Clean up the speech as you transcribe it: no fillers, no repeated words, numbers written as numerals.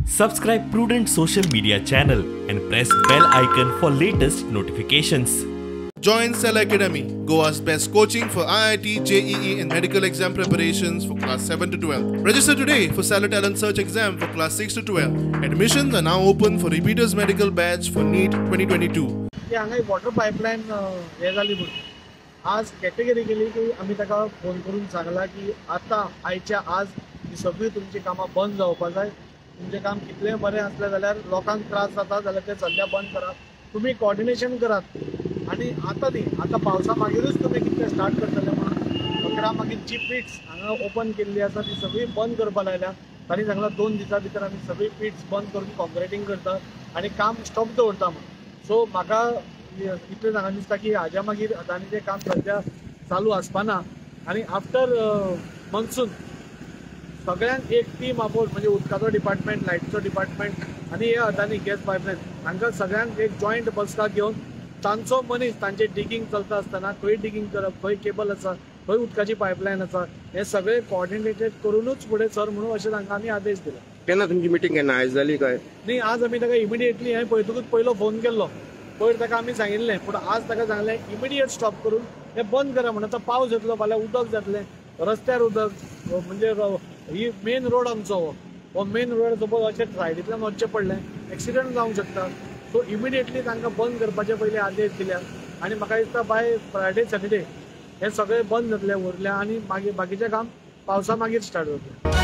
Subscribe Prudent social media channel and press bell icon for latest notifications. Join Cell Academy, Goa's best coaching for IIT, JEE and medical exam preparations for class 7 to 12. Register today for Cellar Talent Search exam for class 6 to 12. Admissions are now open for repeaters medical batch for NEET 2022. की हांगा एक water pipeline हें जाली म्हणून आज category केली की आमी ताका फोन करून सांगला की आतां आयच्या आज ही सगळीं तुमचीं कामां बंद जावपा जाय. तुमचें काम कितलेंय बरें आसलें जाल्यार लोकांक त्रास जाता जाल्यार तें सद्या बंद करात, तुमी कॉर्डिनेशन करात. आनी आतां न्ही, आतां पावसा मागीरूच तुमी कितें स्टार्ट करतले म्हणून अकरा मागीर जी पिट्स हांगा ओपन केल्ली आसा ती सगळी बंद करपा लायल्या. तांणी सांगलां 2 दिसां भितर आमी सगळी पिट्स बंद करून कॉन्क्रिटींग करतात आनी काम स्टॉप दवरता म्हणून. सो म्हाका इतलें सांगन दिसता की हाज्या मागीर अदानीचें काम सद्या चालू आसपाना आनी आफ्टर मॉन्सून सगळ्यांक एक टीम आपोवन, म्हणजे उदकाचो डिपार्टमेंट, लायटीचो डिपार्टमेंट आनी हे अदानी गॅस पायपलायन हांकां सगळ्यांक एक जॉयंट बसका घेवन तांचो मनीस तांचें डिगींग चलता आसतना खंय डिगींग करप, खंय केबल आसा, खंय उदकाची पायपलायन आसा, हें सगळें कॉर्डिनेटेड करुनूच फुडें सर म्हणून अशें तांकां आमी आदेश दिला. केन्ना तुमची मिटींग केन्ना आयज जाली काय? न्ही, आज आमी ताका इमिडिएटली हांवें पळयतकूच पयलो फोन केल्लो, पयर ताका आमी सांगिल्लें, पूण आज ताका सांगलें इमिडिएट स्टॉप करून हें बंद करा म्हणून. आतां पावस येतलो, फाल्यां उदक जातलें, रस्त्यार उदक, म्हणजे ही मेन रोड आमचो हो मेन रोड सपोज अशें सायडींतल्यान वचचें पडलें एक्सिडंट जावंक शकता. सो इमिडिएटली तांकां बंद करपाचे पयलीं आदेश दिल्या आनी म्हाका दिसता बाय फ्रायडे सॅटर्डे हें सगळें बंद जातलें उरलें आनी मागीर बाकीचें काम पावसा मागीर स्टार्ट जातलें.